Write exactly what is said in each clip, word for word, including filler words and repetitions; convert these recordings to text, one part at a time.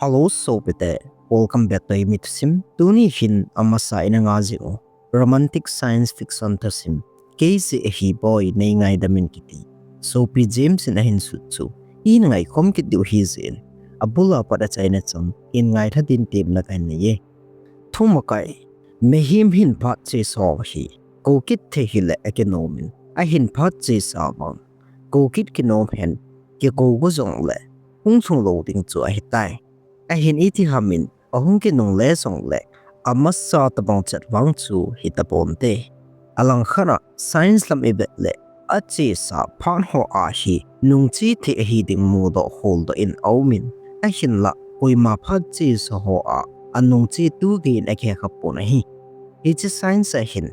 Hello sopite, welcome back to Eimi Thusim. Tuni hin amasa in anga jing u romantic science fiction thusim, Kei Jeh Ahi Boi Nei Ngaidam In kiti, sopi James in ahin sut chu, in ngaikhom kit diu ahi jeh in, abul a pat achaina chang in ngailha din temna kahin nei e. Thumakai, mihem hin phat chesa ho hi kou kit thei hile akinom in, ahin phat chesa vang kou kit kinom hen, kikou go jongle hung lhung lou ding chu ahitai. Ahin itiham in ahung kinungle jongle, amasa tabang chet vang chu hita ponte. Alangkhat a science lam ivet le, achesa phat ho a hi nungche thei ahi ding mudoh kholdoh in aumin, ahinlah koima phat chesa ho a anungche tugei in akikha pon ahi. Hiche science a hin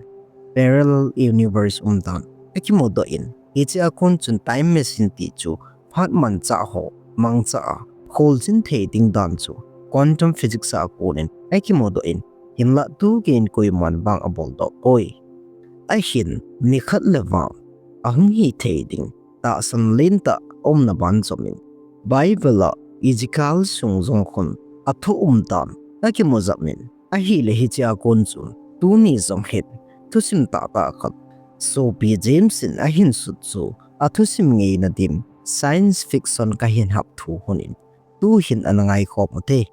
parallel universe umdan akimudoh in, hiche a kon chun time machine ti chu phat manchah ho mangcha a kholjin thei ding dan chu quantum physics a konin akimudoh in, hinlah tugei in koiman vang aboldoh poi. Ahin nikhat le vang ahung hithei ding tahsan lentah aumna ban jomin, Bible a Ezekiel sung jong khun athu umdan akimu jamin, ahile hiche a kon chun tuni jong hin thusim tahtah khat sopi James in ahin sut chu athusim ngeina din science fiction kahin hap thu hunin, tuhin ana ngaikhom ute.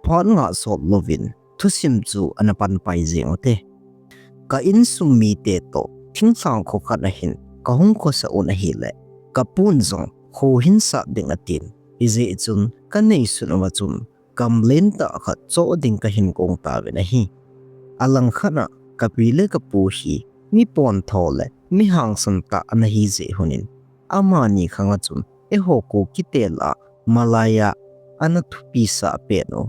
Phat nga sot louvin thusim chu ana panpai jeng ute. Ka insung mite toh thinglhang kho khat a hin kahung khosah un ahile, kapun jong kho hin sat ding atin, hijeh chun kaneisun uva chun gamlen tah khat choh ding kahin gong tauvin ahi. Alangkhat a kapi le kapu hi mi pontho le mi hangsan tah ana hi jeh hunin, amani khang a chun eiho Kuki te lah a malai a ana thupisah pen u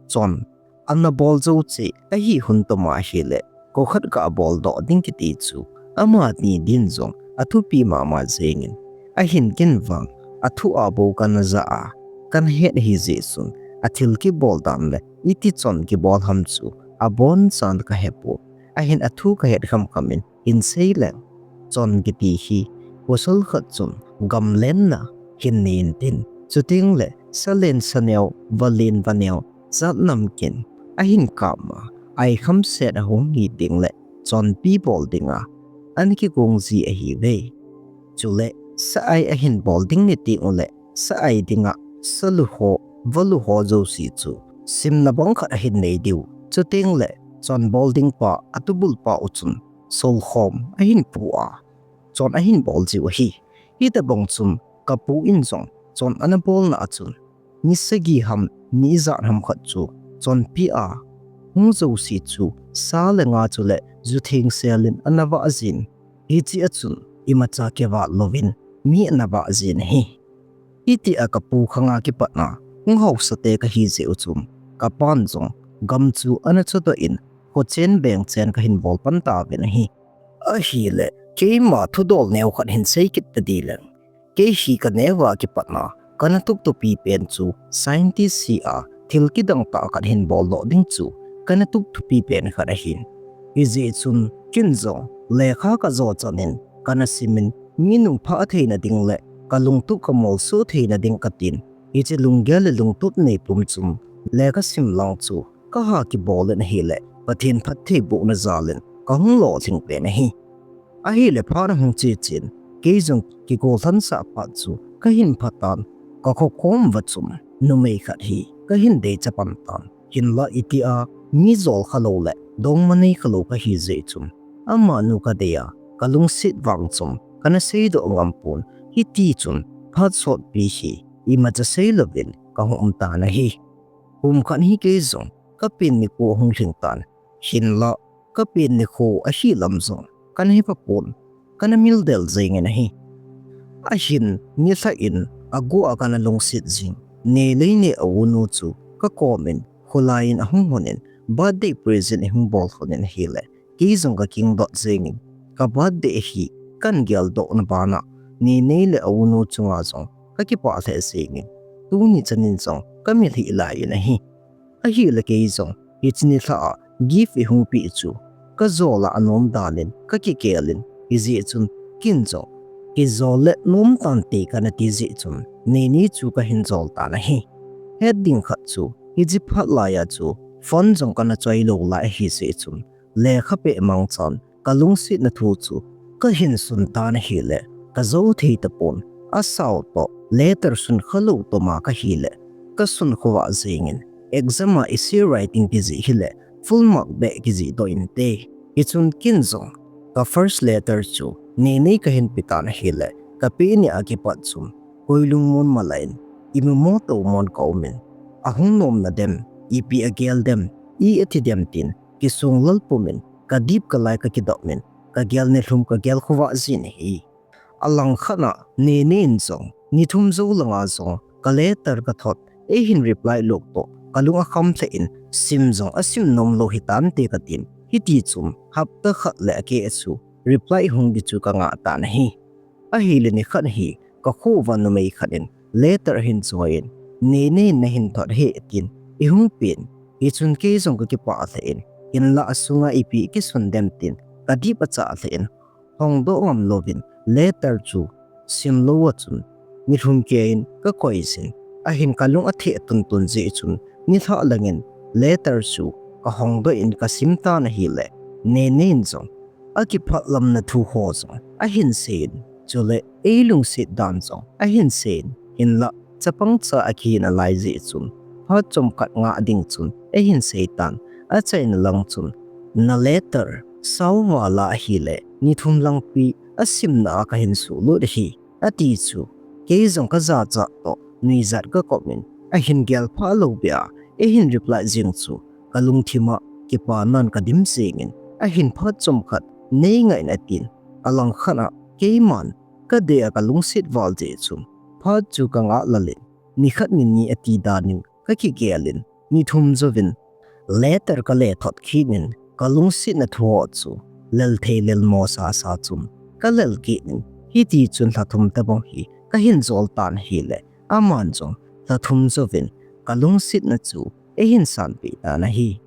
chon ana bol jou cheh ahi hun tuma ahile, kou khat ga boldoh ding kiti chu amani din jong athupi mama jengin, ahin ken vang athu a bou kana ja a, kana het ahi jeh chun athil kibol dan le iti chon kibol ham chu abonchan kahepon, ahin athu kahet khamkham in hin seileng. Chon kiti hi pasal khat chun gamlenna hin nei intin, chuteng le salen saneo, valen vaneo, jat namkin ahin kap a, ai khamset ahung hi ding le chonpi bol dinga ana kigong ji ahiuve. Chule sa-ai ahin bol ding ni teng ule, sa-ai dinga salu ho, valu ho jouse chu simna bang khat ahin nei diu, chuteng le chon bol ding pa, atubul pa u chun solkhom ahin pu a, chon ahin bol jiu ahi. Hitobang chun kapu in jong chon ana bolna a chun ni sagi ham ni ijat ham khat chu chonpi a hung jouse chu sa le nga chule ju thengsel in ana vah jin, hiche a chun imacha kivat louvin mi ana vah jin ahi. Hitia kapu khanga kipatna hung haosate kahi jeh u chun, kapan jong gam chu ana chodoh in, khochen bengchen kahin bol pan tauvin ahi. Ahile, keima thudol neo khat hin sei kit tadi leng. Kei hi kaneo a kipatna kana tuptupi pen chu scientist hi a thil kidang tah khat hin boldoh ding chu kana tuptupi pen khat ahin. Hijeh chun ken jong lekha kajo chan in kana simin, mi nungphah theina ding le kalungtup kamolso theina ding katin, hiche lunggel le lungtup neipum chun lekha sim lang chu kaha kibol in ahile Pathen phattheibohna jal in kahung lolhing pen ahi. Ahile phat ahung che chen, kei jong kigolhansah phat chu kahin phatan, kakhokhom uva chun numei khat hi kahin deicha pan tan. Hinlah itia mi jol khalou le dongma nei khalou kahi jeh chun, amanu kadei a kalungset vang chun kana seidoh ngam pon, hiti chun phat sotpi hi imacha seilouvin kahung um tan ahi. Kum khat hi kei jong kapen nikho ahung lhing tan, hinlah kapen nikho ahi lam jong kana hepha pon, kana mildel jengin ahi. Ahin nilhah in aguh a kana lungset jing Neilei le aunu chu kakomin kholai in ahung lhonin birthday present eihung bol lhonin ahile, kei jong kakingdot jengin ka birthday hi kahin geldohna bana Neilei le aunu chunga jong kakipah lheh jengin, tuni chanin jong kamilhih lai in ahi. Ahile kei jong hiche nilhah a gift eihung peh chu kajol a anom danin kakigelin, hijeh chun ken jong kijol le nom tante kana ti jeh chun Neilei chu kahin jol tan ahi. Het ding khat chu, hiche phat laiya chu phone jong kana choi lou lai ahi jeh chun, lekha peh mangchan kalungsetna thu chu kahin sun tan ahile, kajou thei tapon, asao toh letter sun khalou toma kahile, kasun khovah jengin, exam a essay writing kijih hile full mark beh kijih doh inte. Hichun ken jong ka first letter chu Nene kahin pe tan ahile, kapeh nia kipat chun koi lungmon malah in, imu mo tou mon kaumin, ahung nomna dem, ipi agel dem, i ati dem tin, kisung lal pumin, kadip kalai kakidoh min, kagel nilhum kagel khovah jin ahi. Alangkhat a Nene in jong, nithum jou langa jong ka letter kathot, eihin reply lou toh kalung akham lheh in, sim jong asim nomlou hitante katin, hitichun hapta khat le akeh a chu reply hung ding chu kangah tan ahi. Ahile nikhat hi kakho uva numei khat in letter ahin choi in, Nene in nahin thot ahi tin, eihung pen, hichun kei jong kakipah lheh in, hinlah asunga ipi kisun dem tin, kadip achah lheh in, hongdoh ngam louvin letter chu simlou a chun, nilhum keiyin kakoi jin, ahin kalung atheh tuntun jeh chun, nilhah langin letter chu kahongdoh in kasim tan ahile, Nene in jong akiphatlamna thu ho jong ahin seiyin, chule eilungset dan jong ahin seiyin, hinlah chapangcha akihina lai jeh chun, phat chomkhat ngah ding chun eihin seitan, achaina lang chun, na letter sao vala ahile nithum langpi asimna a kahin suhlut ahi, ati chu, kei jong kajachat toh nuijat kakop in, ahin gelphah lou beh a eihin reply jeng chu kalungthim a kipanan kadim jengin, ahin phat chomkhat neingah in atin, alangkhat a keiman kadei a kalungset val jeh chun, phat chu kangah lal in, nikhat nini ati danin kakigel in, nithum jouvin letter kale thot kit in, kalungsetna thu ho chu lel thei lel mo sasa chun kalel kit in, hitichun lha thum tobang hi kahin jol tan ahile, aman jong lha thum jouvin kalungsetna chu eihin sanpeh tan ahi.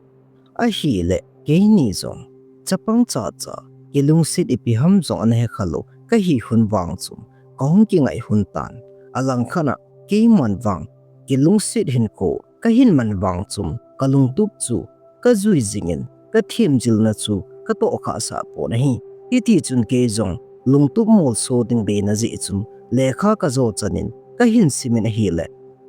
Ahile keini jong chapang chacha, kilungset ipi ham jong ana hekha lou kahi hun vang chun kahung kingai hun tan, alangkhat a keiman vang kilungset hinkho kahin man vang chun kalungtup chu kajui jingin, kathemjilna chu katoh khahsah pon ahi. Hitichun kei jong lungtup molso ding deina jeh chun lekha kajo chanin kahin simin ahile,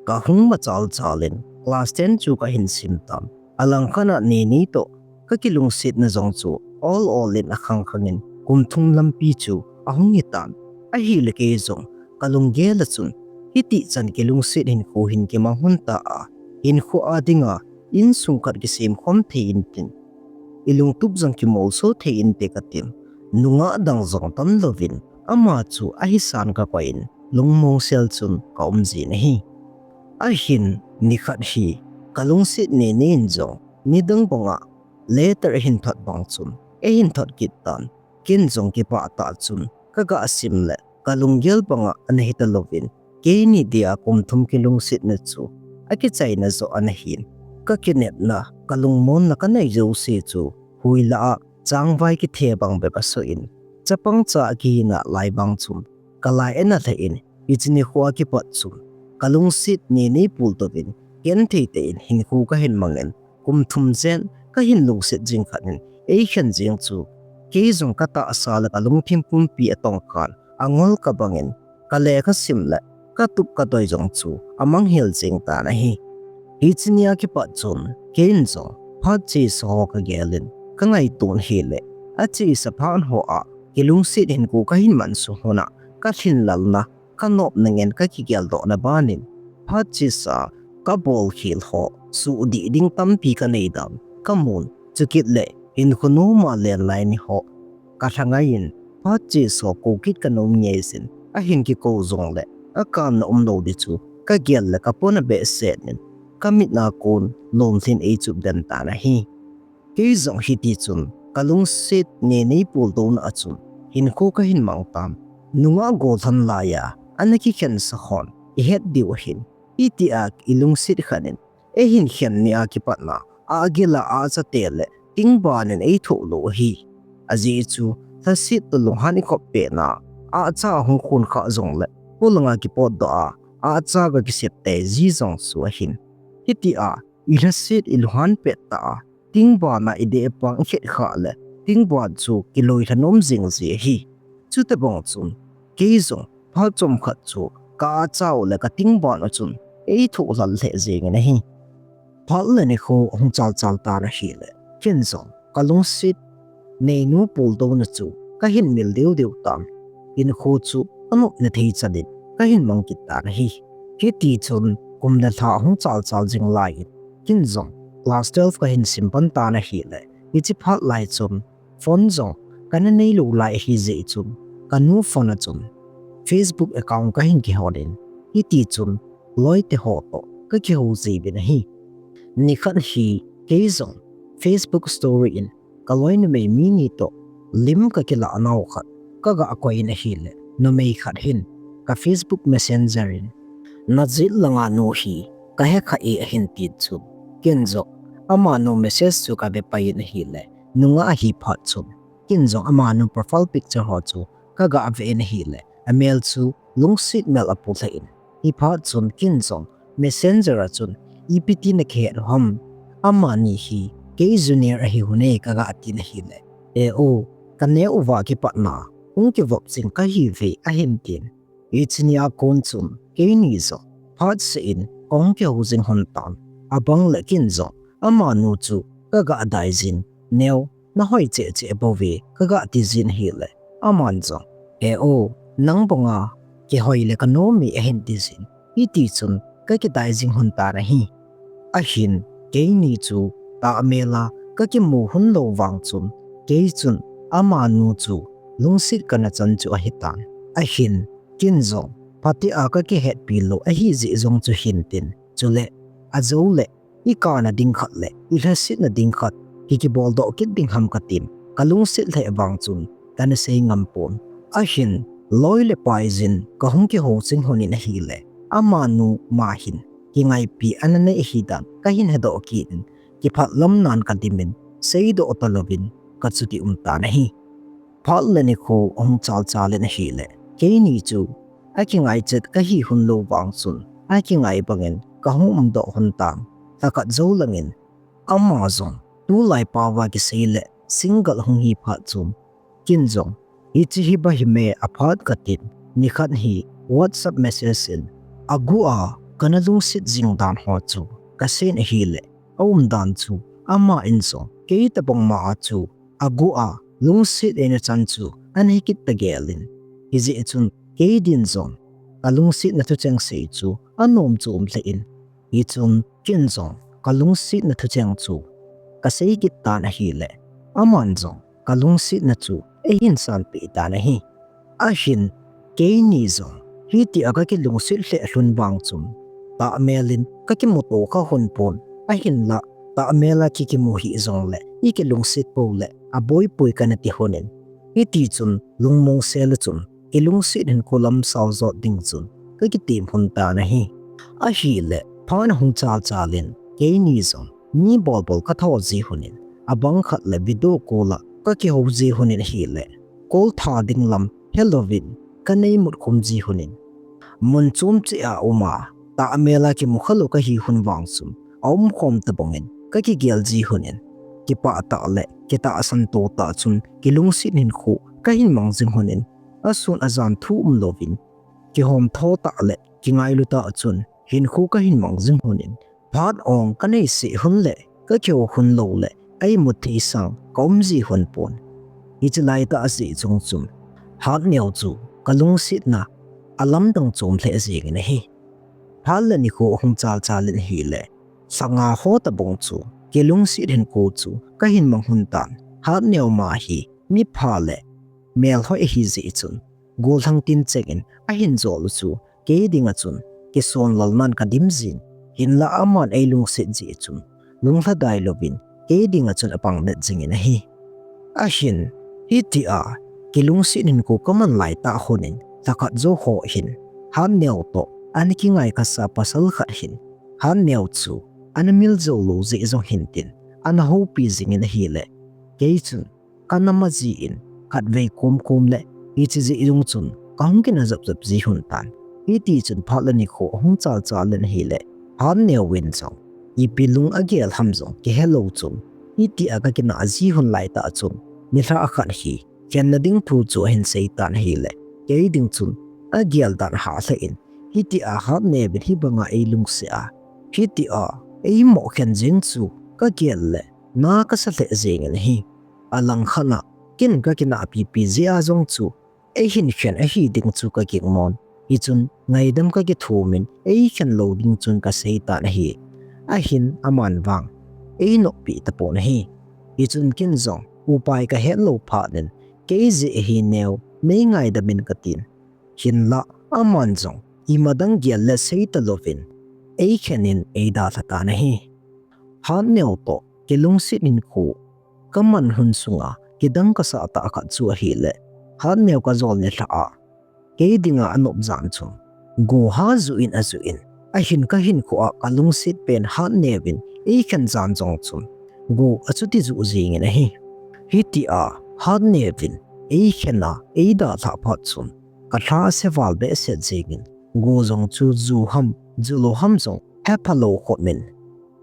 kahung machal chalin class ten chu kahin sim tan, alangkhat a Nene toh kakilungsetna jong chu ol ol in akhang khangin kum thum lampi chu ahung hitan. Ahile kei jong kalunggel a chun, hitichan kilungset hinkho hin kimang hon ta a, hinkho a dinga insung khat kisem khom thei intin, ilungtup jong kimolso thei inte katin, nungah dang jong tam louvin ama chu ahisan kakoi in, lungmong sel chun kaum jin ahi. Ahin nikhat hi kalungset Nene in jong nidang banga letter ahin thot bang chun eihin thot kit tan, ken jong kipah tah chun kaga sim le kalunggel banga ana hita louvin, keini dia kum thum kilungsetna chu akichaina joh ana hin, kakinepna, kalungmonna kanei jouse chu huilah a changvai kithe bang bep asoh in, chapang cha akihina lai bang chun kalai ana lheh in, hiche nikho a kipat chun kalungset Nene pultouvin, genthei tah in hinkho kahin mangin, kum thum jen kahin lungset jing khat in eikhen jeng chu, kei jong katahsa le kalungthim pumpi atongkhan angol kabangin, kalekha sim le katup kadoi jong chu amanghel jeng tan ahi. Hiche nia kipat chun kein jong phat chesa ho kagelin, kangaito in ahile, achesa phat hoa kilungset hinkho kahin man sung hona kalhinlelna, kanopna ngen kakigeldohna banin, phat chesa kabolkhel ho suhdih ding tampi kanei dan kamun, chukit le hinkho noma len lai ni ho kalha ngaiyin, phat chesa kou kit kanom ngeijin, ahin kikou jongle akanna umlou ding chu kagel le kapona behseh in, kamit a kon lomlhin eichup den tan ahi. Kei jong hitichun kalungset Nene pultouna a chun hinkho kahin mang tan, nungah gollhang laiya ana kikhensah hon ihet diu ahin, hitia ilungset khat in eihin khen nia kipatna, agila achate le tingbanin eithoh lou ahi. Ajeh chu lhaset toh lunghan ikhop petna, acha hung khon khah jongle polanga kipotdoh a, acha ga kisep teiji jong chu ahin, Hitia ilhaset ilhan pet tah a, tingban a ideh pang ikhet khah le, tingban chu kiloilha nom jing ji ahi. Chutobang chun, kei jong phat chomkhat chu ka-a chau le ka tingban a chun eithoh lhah lheh jengin ahi. Phat le nikho ahung chalchal tan ahile, ken jong kalungset neinu puldouna chu kahin mil deu deu tan. Hinkho chu anop na thei chan in kahin mang kit tan ahi. Hiti chun kum le lha ahung chalchal jing lai in, ken jong class twelve kahin sim pan tan ahile, hiche phat lai chun phone jong kana neilou lai ahi jeh chun, kanu phone a chun Facebook account kahin kihol in, hiti chun loite ho toh kakihou jiuvin ahi. Nikhat hi kei jong Facebook story in kaloi numei mi ni toh lim kakilah nau khat kaga koi in ahile, numei khat hin ka Facebook Messenger in, "Najet langa nu hi kahe kha e," ahin tin chun, ken jong amanu message chu kave pai in ahile, nungah ahi phat chun, ken jong amanu profile picture ho chu kaga ve in ahile, amel chu lungset mel apu lheh in. Hiphat chun ken jong Messenger a chun, "Ipi ti nakihet u ham? Amani hi kei junior ahi u ne," kaga tin ahile, "E o, kaneo uva kipatna hung kivop jing kahiuve," ahin tin. Hiche nia kon chun keini jong phatseh in kahung kihou jing lhon tan. Abang le ken jong amanu chu kaga dai jin, "Neo, nahoi cheh cheh bouve," kaga ti jin ahile, aman jong, "E o, nang banga kihoi le kanom e," ahin ti jin. Hiti chun kakidai jing lhon tan ahi. Ahin keini chu tahmel a kakimu lhon lou vang chun, kei chun amanu chu lungset kana chan chu ahitan. Ahin ken jong phatea kakihetpi lou ahi jeh jong chu hintin, chule ajou le ikana ding khat le ilhasetna ding khat hi kibol doh kit ding ham katin, kalungset lheh vang chun kana sei ngam pon. Ahin loi le pai jin kahung kihou jing lhon in ahile, amanu ma hin kingaipi ana nei ahidan kahin hedoh kit in, kipah lam nan kadim in, seidoh talouvin kachuti um tan ahi. Phat le nikho ahung chalchal in ahile, keini chu akingai chet kahi lhon lou vang chun, akingai bangin kahung umdoh lhon tan. Lhakhat jou langin, ama jong tulai pao va kisei le single hung hi phat chun, ken jong, "Hiche hi ba him e?" aphat katin, nikhat hi WhatsApp message in aguh a kana lungset jing dan ho chu kasei in ahile, aumdan chu ama in jong kei tobang ma a chu aguh a lungset eina chan chu ana hi kit tagel in. Hijeh chun kei din jong kalungsetna thucheng sei chu anom chu um lheh in, hichun ken jong kalungsetna thucheng chu kasei kit tan ahile, aman jong kalungsetna chu eihin sanpeh tan ahi. Ahin keini jong hitia kakilungset lheh lhon vang chun, tahmel in kakimuto kha lhon pon, ahinla tahmel a kikimu hih jongle ikilungset pou le aboipoi kana ti lhon in, hiti chun lungmong sel a chun kilungset hinkho lam sao jot ding chun kakitem lhon tan ahi. Ahile phat ahung chalchal in keini jong mi bolbol katho ji lhon in, abang khat le video call a kakihou ji lhon in ahile, call tha ding lam helouvin kanei mut khum ji lhon in, mun chom cheh a um a tahmel a kimu khalou kahi lhon vang chun, aumkhom tobang in kakigel ji lhon in, kipah tah le kitahsan to tah chun kilungset hinkho kahin mang jing lhon in, asun ajan thu umlouvin, kihomtho tah le kingailu tah chun hinkho kahin mang jing lhon in, phat ong kanei seh lhon le kakihou lhon lou le a imut thei sang kaum ji lhon pon. Hiche lai tah jeh jong chun, hatneo chu kalungsetna alamdang chom lheh jengin ahi. Phat le nikho ahung chalchal in ahile, lha nga ho tobang chu kilungset hinkho chu kahin mang lhon tan. Hatneo ma hi mipha le melhoi ahi jeh chun, gollhang tincheng in ahin jol u chu kei dinga chun kisonlal nan kadim jin, hinla aman eilungset jeh chun lunglhadai louvin kei dinga chun apang det jingin ahi. Ahin hitia kilungset hinkho kaman lai tah lhon in, lhakhat jou ho hin hatneo toh ana kingai khasa pasal khat hin hatneo chu ana mil jou lou jeh jong hintin, ana houpi jingin ahile, kei chun kana ma ji in, khatvei komkom le hiche jeh jong chun kahung kina japjap ji lhon tan. Hiti chun phat le nikho ahung chalchal in ahile, hatneo in jong ipi lung agel ham jong kihelou chun, hitia kakinah ji hon laitah chun, nilhah khat hi khenna ding thu chu ahin seitan ahile, kei ding chun agel dan hah lheh in, hitia hatneuvin hibanga eilungset a, hitia eimo khen jeng chu kagel le na kasa lheh jengin ahi. Alangkhat a ken kakinah pipi jeh a jong chu eihin khen ahi ding chu kagingmon. Hichun ngaidam kakithumin eikhen lou ding chun kaseitan ahi. Ahin aman vang einoppi tapon ahi. Hichun ken jong upai kahet lou phat in, kei jeh ahi neo, nei ngaidamin katin. Hinlah aman jong imadang gel le seita louvin eikhen in eidalha tan ahi. Hatneo toh kilungset hinkho kaman hun sunga kidang kasah tah khat chu ahile, hatneo kajol nilhah a kei dinga anop jan chun, go ha juh in ajuh in, ahin kahinkho a kalungset pen hatneuvin eikhen jan jong chun, go achuti juh jengin ahi. Hitia hatneuvin eikhen a eidalhah phat chun, kalha aseval behseh jengin, go jong chu ju ham, ju lou ham jong hepha lou khomin,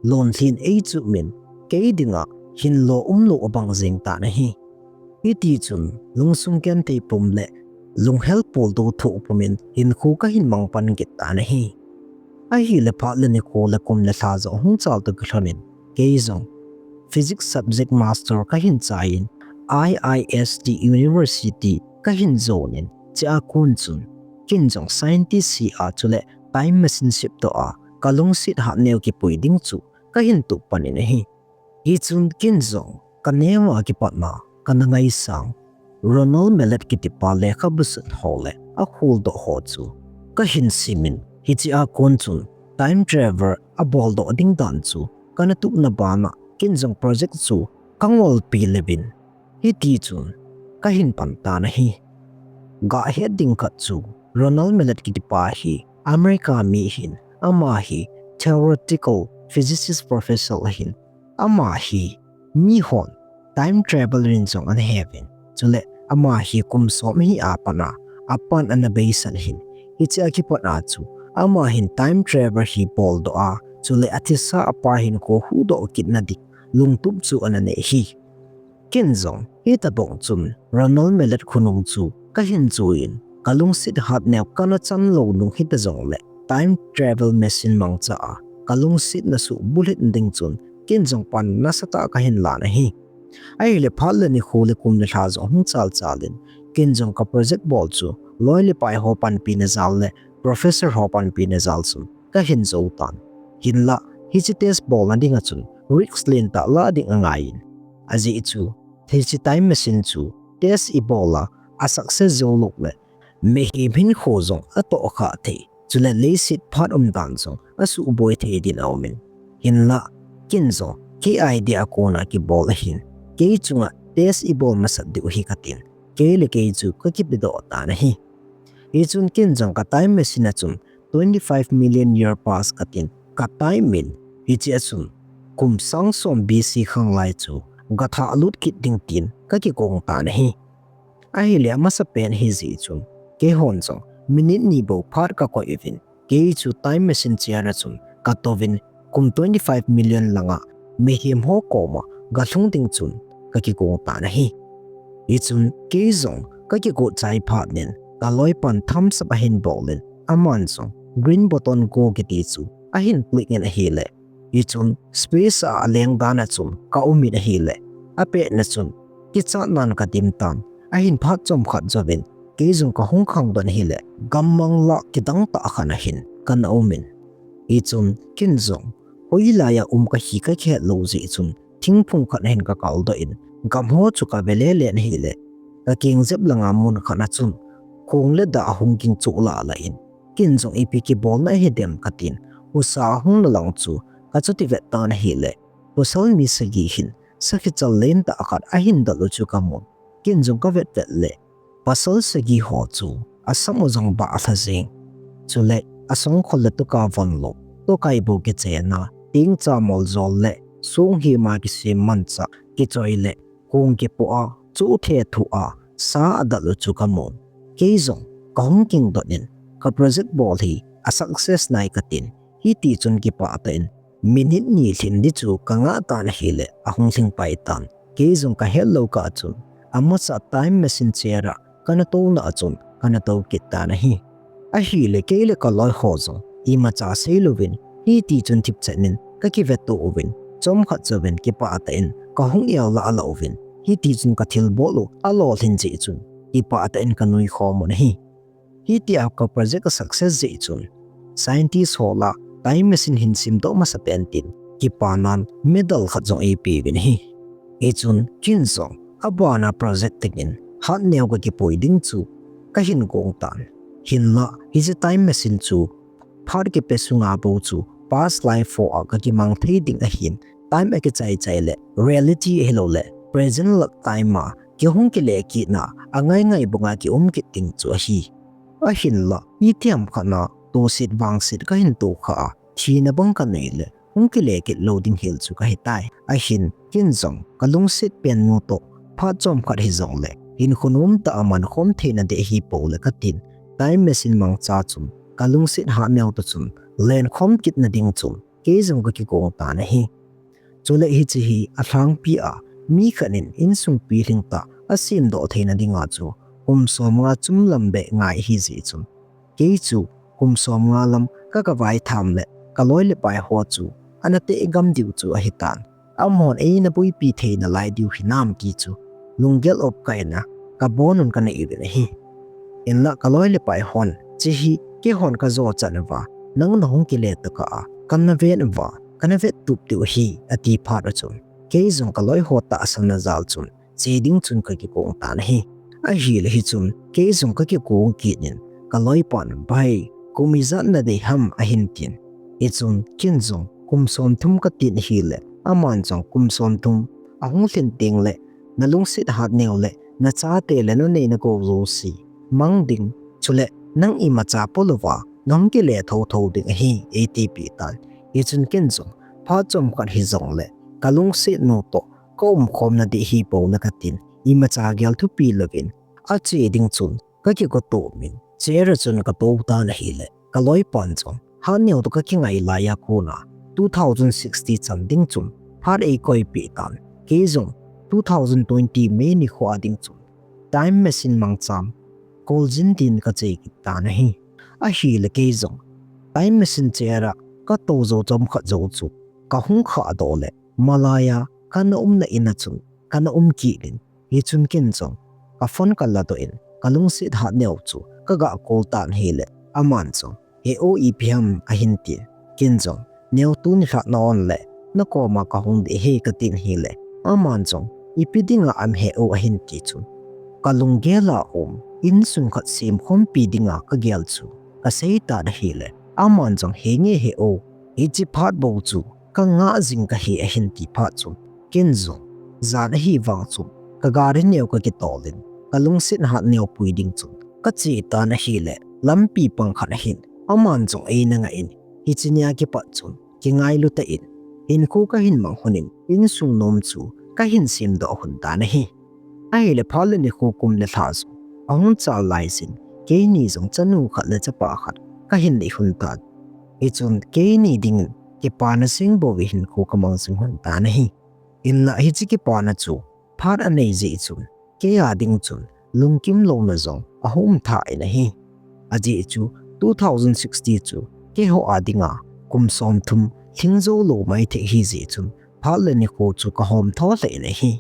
lonlhin eichuhmin, kei dinga hinlo umlou abang jeng tan ahi. Hitichun lungsung genthei pum le lunghel poldo thoh pumin hinkho kahin mangpan kit tan ahi. Ahile phat le nikho le kum le lha jong hung chaltoh kilhonin, kei jong Physics subject master kahin chaiyin, I I S T University kahin jonin, chea kon chun ken jong scientist hi a chule time machine septoh a kalungset hatneo kipui ding chu kahin tup panin ahi. Hichun ken jong kaneo a kipatna kana ngaisang Ronald Mallett kitipa lekhabu sut ho le akholdoh ho chu kahin simin, hichea kon chun time travel aboldoh ding dan chu kana tupna bana ken jong project chu kangolpi leuvin, hitichun kahin pan tan ahi. Gahet ding khat chu Ronald Mallett kitipa hi America mi ahin, ama hi theoretical physicist professor ahin, ama hi mihon time travel in jong anaheuvin, chule ama hi kum som hi apana apan ana beisan ahin, hichea kipatna chu ama hin time travel hi boldoh a, chule athisa apa hinkho huhdoh kitna ding lungtup chu ana nei ahi. Ken jong hitobang chun Ronald Mallett khonung chu kahin chuiyin, kalungset hatneo kana chan lou nung hita jongle time travel machine mangcha a kalungsetna suh bulhit ding chun ken jong pan nasatah kahin lan ahi. Ahile phat le nikho le kum le lha jong hung chalchalin, ken jong ka project bol chu loi le pai ho panpina jal le professor ho panpina jal chun kahin jou tan. Hinlah hiche test bolna dinga chun risk lentah la ding angaiyin, ajeh chu hiche time machine chu test ibol a asuccess jou loule mihem hinkho jong atohkhah thei, chule leiset phat umdan jong asuhboi thei din aumin. Hinlah ken jong kei idea a kona kibol ahin, kei chunga test ibol masat diu ahi katin, kei le kei chu kakipedoh tan ahi. Hichun ken jong ka time machine a chun twenty five million year past katin ka time in, hichea chun kum sang som B C khanglai chu gathahlut kit ding tin kakigong tan ahi. Ahile amasapen ahijeh chun keihon jong minute ni bou phat kakoi uvin, kei chu time machine chair a chun katouvin, kum twenty five million langa mihem ho koma galhung ding chun kakigong tan ahi. Hichun kei jong kakigot chai phatnin kaloipan thumbs up ahin bolin, aman jong green button go kiti chu ahin click in ahile, hichun space a aleng dan a chun kaumin ahile, apetna chun kichatnan kadim tan, ahin phat chomkhat jouvin kei jong kahung khangdon ahile, gammang lah kidang tah khat ahin kana umin. Hichun ken jong hoilaiya um kahi kakihet lou jeh chun thingphung khat ahin kakaldoh in, gam ho chu kave lele in ahile, kakeng jep langa mun khat a chun khong le dah ahung ging choh lahlah in, ken jong ipi kibolna ahidem katin, husa ahung na lang chu kachuti vet tan ahile, pasal mi sagi hin sakhi chal lentah khat ahin dal u chu kamun. Ken jong kavet vet le, pasal sagi ho chu asam u jong bah lha jeng, chule asangkhol le toka vonlou, tokai bou kichena, tingcha moljol le song hima kisem manchah kichoi le kong kipoh a, chu thethu a, sa adal u chu kamun. Kei jong kahung kingdot in, ka project bol hi asuccess nai katin, hitichun kipah tah in Minute ni lhin di chu ka ngah tan ahile, ahung lhing pai tan. Kei jong ka het lou kah chun, amasa time machine chair a kana touna a chun, kana tou kit tan ahi. Ahile kei le ka loi ho jong, imacha sei louvin, hiti chun thipchet in ka kive to uvin, chomkhat jouvin kipah tah in ka hung el lah lah uvin, hiti chun ka thilbol u alolhin jeh chun, kipah tah in ka nui khom un ahi. Hitia ka project a success jeh chun, scientist ho lah time machine hin semdoh masa pen tin, kipanan medal khat jong eipe uvin ahi. Hichun, ken jong, abana project dingin, hat neo ka kipui ding chu, ka hin gong tan. Hinlah, hiche time machine chu, phat kipe sunga bou chu, past life ho a ka kimang thei ding ahin, time a kichai chai le, reality ahilou le, present lah time a, kihung kile kitna, angai ngai banga kium kit ding chu ahi. Ahinlah, itiham khat na, toset vangset ka hin to kha a, thina bang ka nei le, hung kile kit lou ding hel chu ka hitai. Ahin, ken jong, ka lungset pen nu toh, phat chomkhat hijongle, hinkho nom tah a man khom theina ding ahi pou le ka tin, time machine mangcha chun, ka lungset hat neo toh chun, len khom kitna ding chun, kei jong ka kigong tan ahi. Chule hiche hi alhangpi a, mi khat in insung pilhing tah a semdoh theina dinga chu, kum som nga chom lam beh ngai ahi jeh chun. Kei chu, kum som nga lam ka, ka vaitham le, ka loi le pai ho chu, ana teh gam diu chu ahitan. Amahon eina boipi thei nalai diu hinam ti chu, lunggel opkai na, ka bon un ka nei uvin ahi. Hinlah ka loi le pai hon, hiche hi, keihon ka jochat uva, nang na hung kile tokah a, kana vet uva, kana vet tup diu ahi, ati phat a chun. Kei jong ka loi ho tahsan na jal chun, che ding chun ka kigong tan ahi. Ahile hichun, kei jong ka kigong kit in, ka loi pan, "Bhai, kum ijat nadei ham?" ahin tin. Hichun, ken jong, "Kum som thum," ka tin ahile, aman jong, "Kum som thum ahung lhin teng le, na lungset hat neo le, na chate le na nei na gou jouse mang ding, chule nang imacha polouva, na hung kile thotho ding ahi," eiti pi tan. Hichun ken jong, phat chomkhat hijongle, ka lungset nu toh, ka umkhomna ding ahi pou le ka tin, imacha gel thupi louvin, ache ding chun, ka kigo to min, chair a chun ka to tan ahile, ka loi pan jong, hat neo toh ka kingai laiya kona, two thousand sixty chan ding chun, phat eikoi pi tan, kei jong, two thousand twenty May nikho a ding chun, time machine mangchan, kol jin din ka che kit tan ahi. Ahile kei jong, time machine chair a ka to jou chomkhat jou chu, ka hung khah doh le, malaiya, kana umna in a chun, kana um kit in, hichun ken jong, ka phone ka ladoh in, ka lungset hat neo chu, ka ga call tan ahile, aman jong, "He o, ipi ham?" ahin tin, ken jong, "Neo, tuni lhah na on le, na koma ka hung ding ahi," ka tin ahile, aman jong, "Ipi dinga am he o?" ahin ti chun, ka lunggel a um, insung khat sem khompi dinga ka gel chu, ka sei tan ahile, aman jong, "He nge he o, hiche phat bou chu, ka ngah jing kahi," ahin ti phat chun, ken jong, jan ahi vang chun, ka gari neo ka kitol in, ka lungset hat neo pui ding chun, ka che tan ahile, lampi pang khat ahin, aman jong eina ngah in, hiche nia kipat chun, kingailu tah in, hinkho ka hin mang lhon in, insung nom chu, ka hin semdoh lhon tan ahi. Ahile phat le nikho kum le lha jong ahung chal lai jin, keini jong chanu khat le chapa khat ka hin nei lhon tan. Hichun keini dingin kipana jing bou hinkho ka mang jing lhon tan ahi. Hinlah hiche kipana chu phat anei jeh chun, kei a ding chun lungkim louna jong ahung um tha in ahi. Ajeh chu two thousand sixty chu keiho a dinga kum som thum lhing jou lou maithei ahi jeh chun, phat le nikho chu ka hom tho lheh in ahi.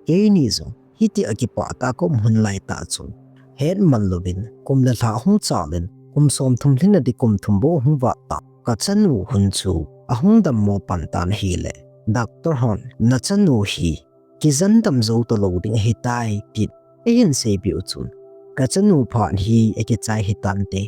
Keini jong, hitia kipah tah a ka um lhon lai tah chun, hetman louvin, kum le lha hung chal in, kum som thum lhin a di kum thum bou hung vat tah, ka chanu hun chu, ahung dammo pan tan ahile, doctor hon, "Na chanu hi, kijen dam jou talou ding ahitai," tin, eihin seipeh u chun, ka chanu phat hi, akichai hitante,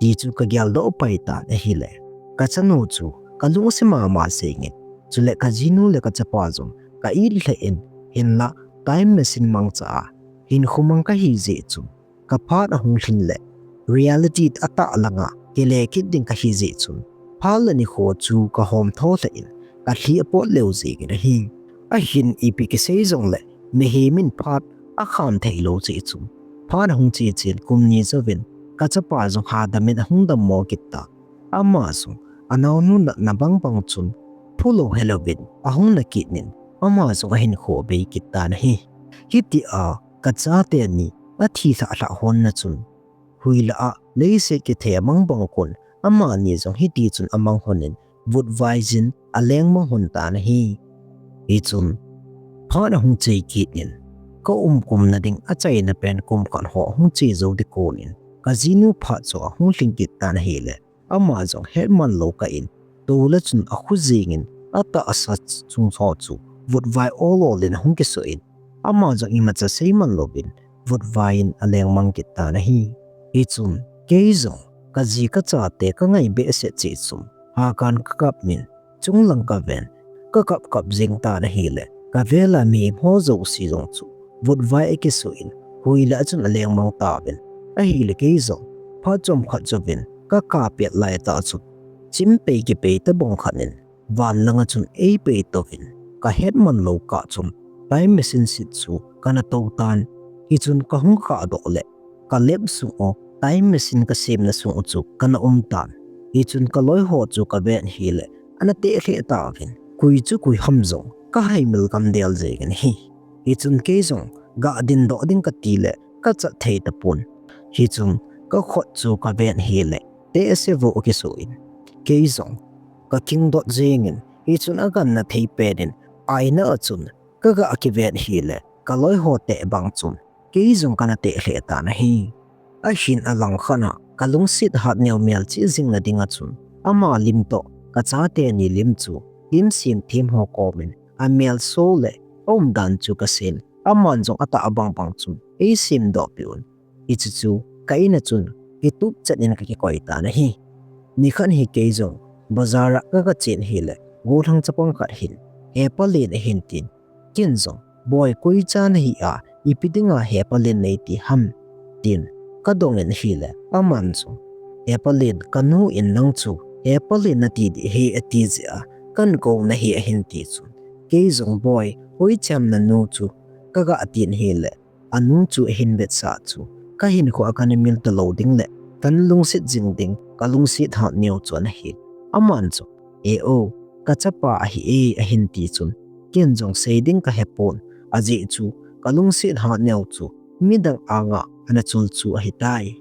ti chu ka geldoh pai tan ahile, ka chanu chu, ka lungset mama jeng in, chule ka jinu le ka chapa jong, ka it lheh in, hinlah time machine mangcha a, hinkho mang kahi jeh chun, ka phat ahung lhin le, reality atah langa, kile kit ding kahi jeh chun, phat le nikho chu ka hom tho lheh in, ka lhi apot leu jeng in ahi. Ahin ipi kisei jongle, mihem in phat akham thei lou jeh chun, phat ahung che chen kum ni jouvin, ka chapa jong hadam in ahung dammo kit tan. Ama jong, anaonu natna bang bang chun, Phulou helouvin ahung na kit in, ama jong ahinkho abei kit tan ahi. Hitia kachate ni athi lhah lhah hon na chun, huilah a leiset kithei amang bang kon, amani jong hiti chun amang hon in, vutvai jin aleng mang hon tan ahi. Hichun phat ahung chei kit in, ka umkum na ding achaina pen kum khat ho ahung che jou ding kon in, kajinu phat chu ahung lhing kit tan ahile, ama jong hetman lou kah in, tol a chun akhu jing in, atahsa chung ho chu vutvai ol ol in ahung kisoh in, ama jong imacha seiman louvin vutvai in aleng mang kit tan ahi. Hichun kei jong kaji kachate kangai behseh cheh chun, hakan kakap in, chunglang kaven, kakap kap jing tan ahile, kavel a mihem ho jouse jong chu vutvai akisoh in, huilah a chun aleng mang tauvin, ahile kei jong phat chomkhat jouvin kakap pet lai tah chun, chimpei kipei tabang khat in van langa chun eipei touvin, kahetman lou kah chun time machine set chu kana tou tan. Hichun kahung khahdoh le, ka lab sung u, time machine kasemna sung u chu kana um tan. Hichun kaloi ho chu kaven hile, ana teh lheh tauvin, koi chu koi ham jong kahaimil gamdel jeng in ahi. Hichun kei jong gadin doh ding kati le kachat thei tapon. Hichun kakhut chu kaven hile, tehse vo akisoh in, kei jong kakingdot jeng in, hichun agangna thei pen in, aina a chun kaga kiven hile, kaloi ho teh bang chun kei jong kana teh lheh tan ahi. Ahin alangkhat a kalungset hatneo melchih jing na dinga chun, ama lim toh kachate ni lim chu lim semthem ho komin amel so le aumdan chu kasen, aman jong atah bang bang chun eisemdoh peh un. Hiche chu ka in a chun kitup chet in kakikoi tan ahi. Nikhat hi kei jong bazar a kaga chen hile, gollhang chapang khat hin hepa len ahin tin, ken jong, boi, koi cha nahi a, ipi dinga hepa len neiti ham, tin kadong in ahile, aman jong, hepa len, kanu in nang chu hepa len nati ding ahi ati jeh a kahin kou nahi ahin ti chun, kei jong, boi, hoiche ham nanu chu, kaga tin hile, anu chu ahin vetsah chu kahinkho a kana mil talou ding le kana lungset jing ding kalungset hatneo chu ana hi. Aman jong, e o, kachapa ahi e, ahin ti chun, ken jong sei ding kahepon, ajeh chu kalungset hatneo chu midang anga ana chul chu ahitai.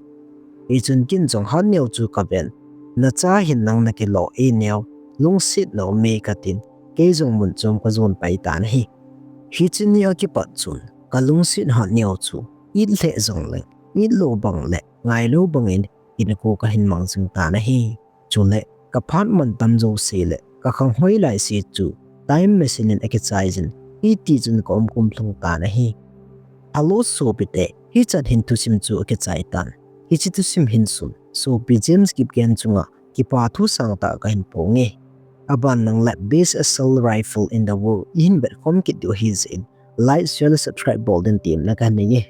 Hichun ken jong hatneo chu kaven, nacha hin nang nakilo e neo, lungset na um e katin, kei jong mun chom kajon pai tan ahi. Hiche ni a kipat chun kalungset hatneo chu it lheh jongleng, it lou bang le ngai lou bangin hinkho kahin mang jing tan ahi. Chule kaphat mantam jouse le kakhang hoi laise chu time machine in akichai jin, hiti chun kaum kum lhung tan ahi. Hello sopite, hichan hin thusim chu akichai tan. Hiche thusim hin sun sopi James Kipgen chunga kipa thu sangtah kahin phonge. Aban nang le best assault rifle in the world ihin vetkhom kit diu ahi jeh in, like, share le subscribe bol din temna kahin neiye.